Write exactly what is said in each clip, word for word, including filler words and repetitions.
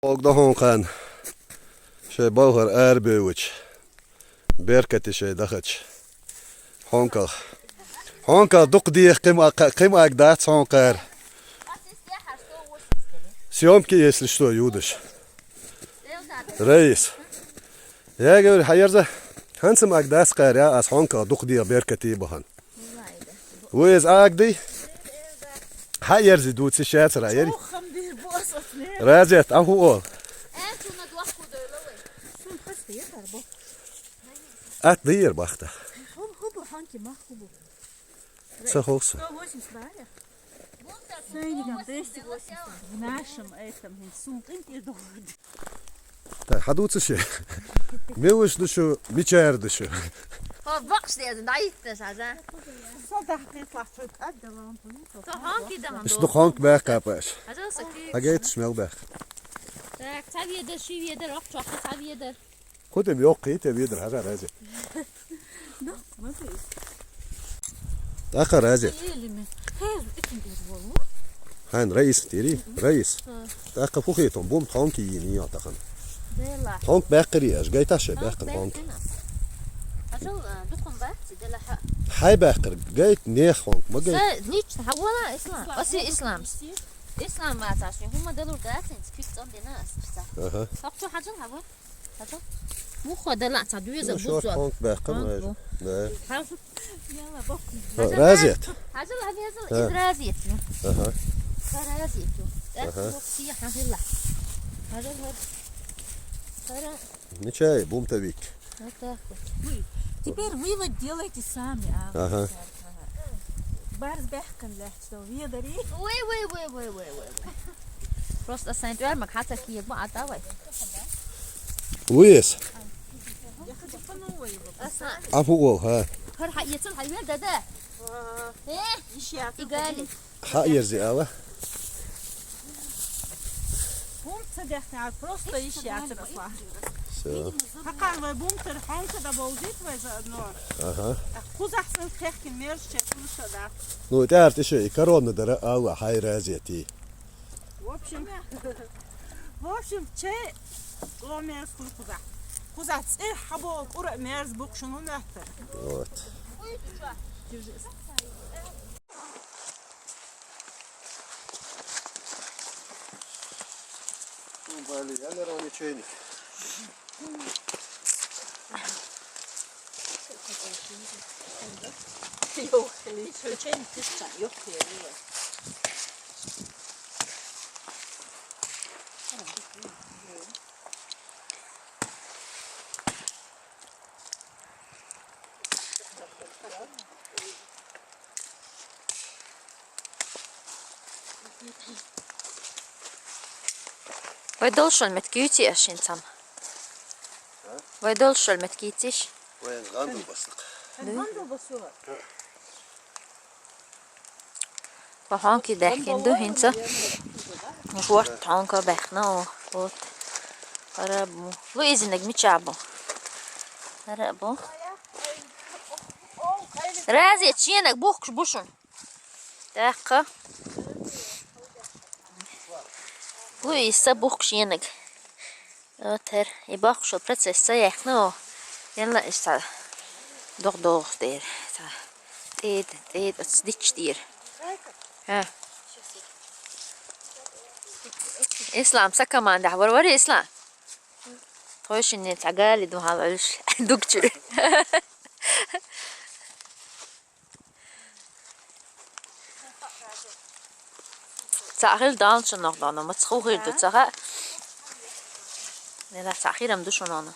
Хьогда хьонкан шай балхар арбевич. Беркати шай дахач. Хьонкал. Хьонкал дукъ диех ким а-, ким аг дац хьонкар. Съёмки, если что, юдаш. Раис. Я говорю, хьаерза. Хьанцам аг дац кар, я, аз хьонкал дукъ диех беркати бахан. Ву из агди? Хьаерзи дуци шацара ери. Разет, аху ол. Ат дир бахта. Ца холса. В нашем этом, сун кин. Та хадуци ши. Милуш душу, мичар душу. Хо, бокс дезин, да, итте саза. Со дахкет лахчут аддалам пулин. То хонки да. Ишну хонк бах капаш. Хажал саки. Хагет шмел бах. Так, савьедер, шивьедер, ок чокы савьедер. Хутем ёк, хитем едер, хажа рази. Док, мати. Таха рази. Ели ми. Хез итин дер болу. Хайн раис тири, раис. Таха фухи тон бум тонки йини я тахан. Дела. Тонк баккари аш, гайта ше баккан тонк. Ажал дукун бакси дела ха. Хай баккар, гайт нех тонк, ма гайт. Са нич хавала ислам. Оси ислам. Ислам ма таши, хума делур гатин, кик тон дена ас. Аха. Хакчу хажал хава. Хажал. Муха дела ца дуеза. Шор буза. Тонк баккан. Тонк ай. Бу. Да. Хажал. Яла бок. Разият. Хажал, хажал, из разият. Аха. Разият. Аха. Бок си хажал. Хажал хар. Хара. Ничай, бум тавик. Вот так вот. Вы, теперь вывод делайте сами, а. Ага. Барс бахкан лахчу ведари. Ой, ой, ой, ой, ой, ой. Просто сайн туар мак хата киет ма атавай. Уес. Я хочу по новой его. Аса. Афу ол, ха. Хар ха ецен ха вер дада. Э, ишья. Игали. Ха ерзи ала. Бумца дехтар, просто ишья цепла. Всё. Хакан вай бумтер хонка да болдит вай заодно. Ага. А кузахсан кехкин мерз че куза да. Ну, это арт ещё и корона дара ала, хай разият. В общем, в общем, че ломерз куза. Куза цир хабо кура мерз букшуну нахтар. Вот. Ну, блин, я, наверное, ничейник. Ёх, ничейник, ты что, ёх, я не знаю. Вай долшон мет кюти ашин сам. А? Вай долшон мет китиш. Вай гандул баслык. Гандул басула. Ва хонки дахкин ду хинца. Жуарт хонка бахна о. Вот. Арабу. Лу изинег мичабу. Арабу. Рази чинег бухкш бушун. Дахка. Лу иса бухкш енег. Отер. И бахкшо процесса яхна о. Яла иса. Дох дох дер. Тед, тед, отсдич дир. Ха. Ислам, са команда, вар вар Ислам. Тхойшин не цагали ду халалш. Дугчур. Цахил дан шунок дана, ма цху хил ду цаха. Не да цахирам ду шунана.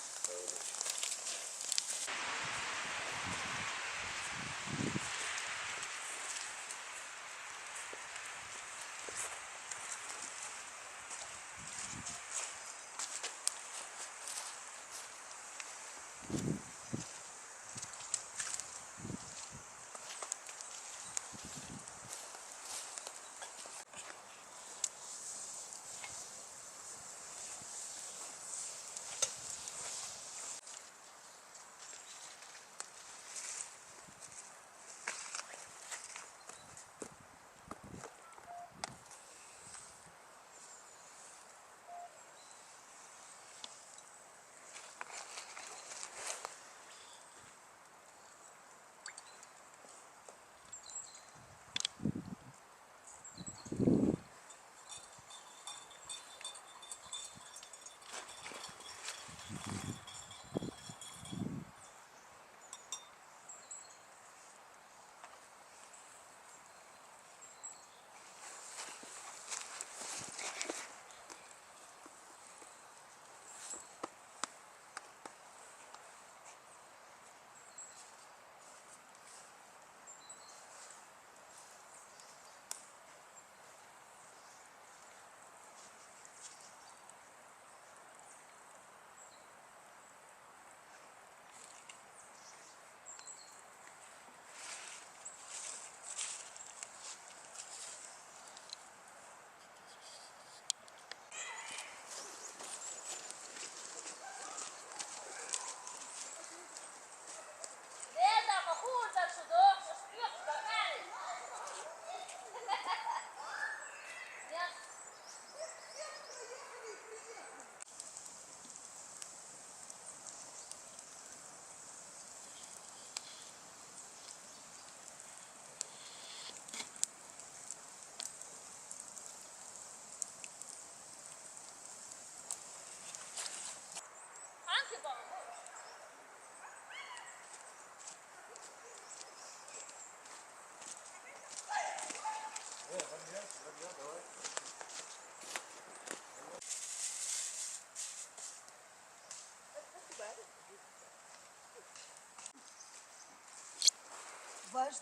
Жа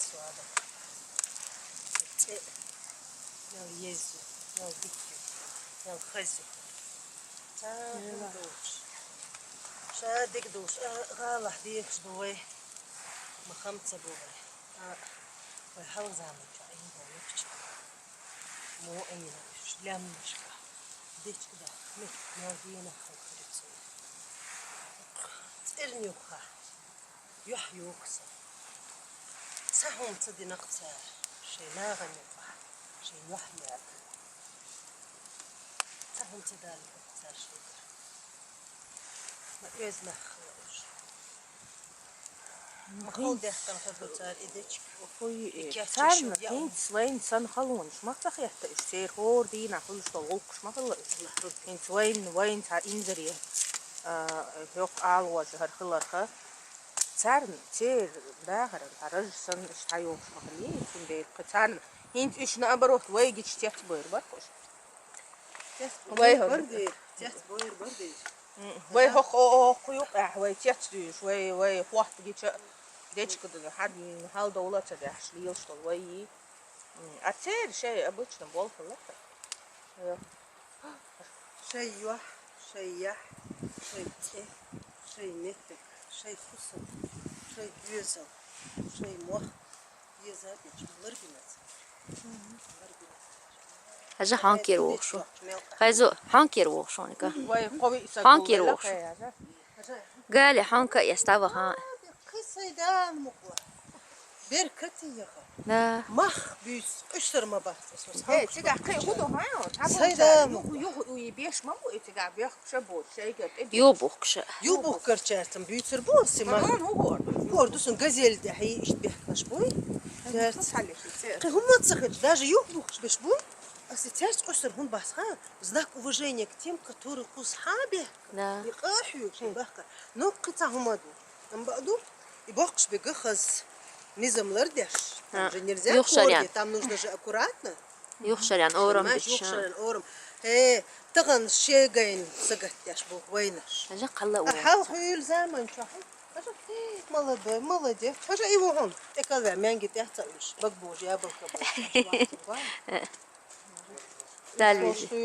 суала. ЦӀе. Ял езу, ял дикю, ял хазю. Ца дик душ. Ша дик душ. А, гӀалахь дехаш бу вай. Ма хам ца бу вай. А, вай хьалха заман чу Ӏийна бу юхча. Мо Ӏийна уж лаьмнашка. Дечка дахка, меттиг мел дийна халхарицу. ЦӀернюха. Юхь юхса. Ца хӀума ца динакх цара, шоай нагӀан юкъахь, шоай юхь яга. Ца хӀума ца даллакх цара шегара. Ма оьзда нах хила уж. Ма хала дехкан хир ду цара и дечка. Хой, и кечаш царна яа. ХӀинца вайна санна халонаш ма ца хетта уж, церан хӀора дийнахь хуьлуш долу гӀуллакхаш ма хилла уж. ХӀинца вайна, вайна цхьа инзаре, а, хӀокху ала важа хӀара хиларха. Царна церан дахаран цхьа раж санна иштта хьайогӀуш ма хиллий, цундела кхин царна хӀинца уьш наоборот вайгича цецбойр бара уьш. Вай хӀара. Цецбойр бара деза. М, вай хӀокху, хӀокху юкъехь вай цецдуьйш, вай, вай хӀоттагича дечка ду, хьан, хьал довла а ца дехьаш, лелаш долу вай. М, а церан шай обычно болхалла. Шай юьхь, шай яхь, шай цӀе, шай меттиг, шай хӀусам, шай доьзал, шай мох. Деза бечу ларбинца. Ларбинца. Хьажа, хьанкер вохуш ву. Хьайзу, хьанкер вохуш ву, ника. Хьанкер вохуш ву. Гали, хьанка эста ваха. Кхин сайдан мукъла. Беркате яха. Да. Мах буьйс, къуьсар ма бац. Э, цигахь кхин хӀун ду, хьан? Сайдан мукъла. Юху, юху, уй беш ма бу, и цигахь бехкуша бу, шайга тӀе. Ю бухкуша. Ю бухкарчаьрцам буьйцур бу, си ма. Хьан хӀун хӀор? ХӀор ду сан газель тӀехь, иштта бехкаш буй. Церц. Кхин хӀума ца хилча, даже юху бухкуш беш буй. Аса церц къуьсар хӀун бац хан? Знак уважения к тем, которые кхузахьа бехка. Да. И къахьуьйту бахка. Ну, кхин цхьа хӀума ду. Амма баъду, и бохкуш бега хаза низам лардеш. Там же нельзя юхшарян. Там нужно же аккуратно. Юхшарян орам. Понимаешь, битша. Юхшарян орам. Э, тахана шегайн сагатдеш бу вайнаш. Хьажа кхалла. А ву. Хьал хуьйла заман чохь. Хьажа, э, молодой, молодец. Хьажа и ву хьун. Экалве, менги тӀехь ца уьш. Баг божи, я балка божи. Дали. Хьажа,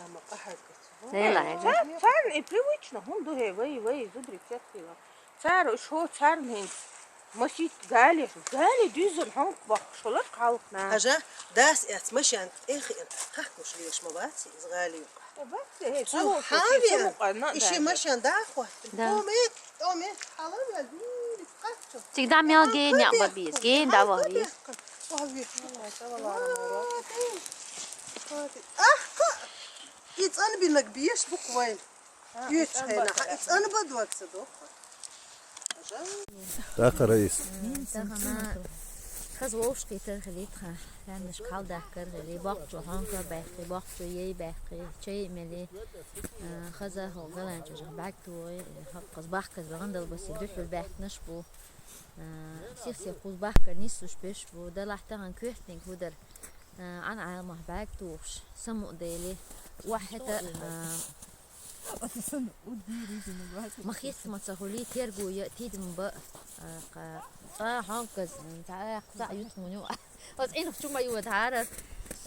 ма къахьаргат. Нела, нела. Цар-, царна и привычно хӀума ду хӀе, вай, вай, зударий цецхила. Цара уьш хӀо царна хӀинца масийтта гали, гали дуьззина хьонка бохкуш хилар кхалхна. Хьажа, дас эц машен тӀехиъна, хьахкуш леш ма бац иза гали юкъа. Э, бац, э, цу хьавеа, и ши машен да хӀоттина. Да. Томе, томе, хьала вел, вили, кхаччо. Цигда мел генеа бабиз, ген да вахвиз. Ахка, и цӀанбинаг беш бу кхойн. Юьцхьенахьа, и цӀанба доцца доху. Даха, Раис. Тахана хаза вовшахкхетар хилий тхан, лаьмнашка хьалдахкар хилий, боккхачо хьонка баьккхи, боккхачо ей баьккхи, чай а мели, а, хаза хӀокху галанчожах бӀаьг тухий, хаза бахказа гӀандал баси дуьхьал баьхкинаш бу, а, сих-сих кхуза бахкар нисуш беш бу, далахь тахана коьртниг хӀудар, а, Ӏан Ӏаламах бӀаьг тухуш, самукъадели, охьа хӀета, а, Ма хетта ма ца хуьлий, тергуя, тидам ба, а, кха, цкъа хьонказа, цхьа, цхьа юьтмун ю. Оцу Ӏинах чу ма йодахьара.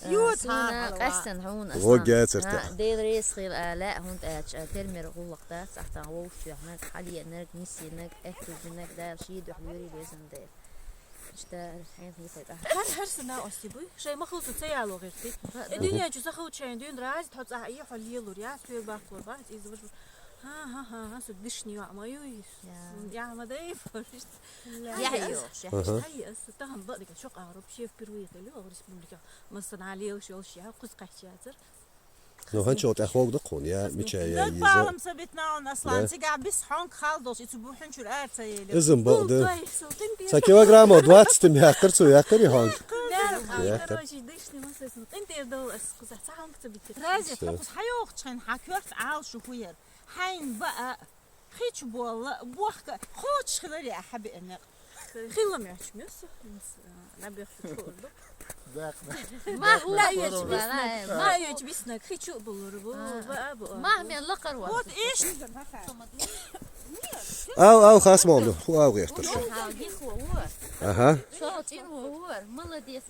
Йода, суна къаьстина хьуна. Ло гецарта. Дела реза хила, а, лаьа хӀунда аьлча, а, термер гӀуллакх дац, ахьа тхан вовшахтоьхнарг, хьалеанарг, нисъенарг, аьтту бинарг, Дала шен дуьхьа лоьрий безам дела. Иштта хьайна хийтта тӀаккха. ХӀара, хӀара санна ости буй? Шай ма хилла цу ца яло гӀирти. Э, дуьнен чу ца хилча шайна дуьйна рази, тхо цӀахь а хьо лелур, яц, тоьр баккхур бац, иза важа. Ха-ха-ха, со дишни йоӀ ма юй. Я. Я ма дай форш. Я, я, я. Ага. Ай, аса, тахана бакъдика шо къагӀар вообще впервые хилла, оха республика. Ма санна лелаш йолуш я, кхуза кхаьчча яцар. Ну, хӀанчо тӀехвогда кхуна, я, мича я, иза. Палам сабит наун, Аслан, да. Цигахь бис хьонка хала долуш, и цу бухьун чуьра ара ца ели. Иза ма бакъда. Ца килограмма двадцать м яккхар цу, яккхар и хьонка. Яккхар. Короче, дышни ма сасна. КъинтӀера дала ас кхуза ца хьонка ца битира. Рази, всё. Хьо кхуза хьайохучхьайн, хьан коьрта Ӏалаш хӀу яр. Хьайн баа, хич болла, бохка, кхочуш хиларе хьан беа некъ. Хила мячмес, набехту. Дакна. Мах Ла ю ю чу бисна. бара. Ма ю чу бисна, хичу булур бу. А. Ва абу. Мах мен лакар ва. Вот иш. Ав, ав, хасмолду. Ху ав герташ. Ха, гих ва ур. Ага. Шо чин ва ур. Молодец.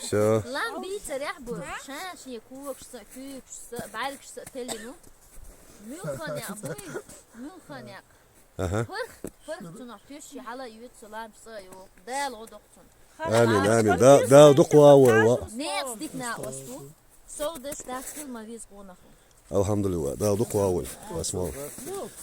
Все. Лам би царях бу. Шаш не кукш са, кукш са, баркш са телину. Мюлхан я бу. Мюлхан я. Ага. Пырх, пырх цунах тюш хала юц салам са ю. Дал одох цун. Амин, амин. Да, да, дуква ва. Нес дикна осу. Сов деш дахил ма виз гонаху. Алхамдулилла. Да, дуква ва. Хасмол.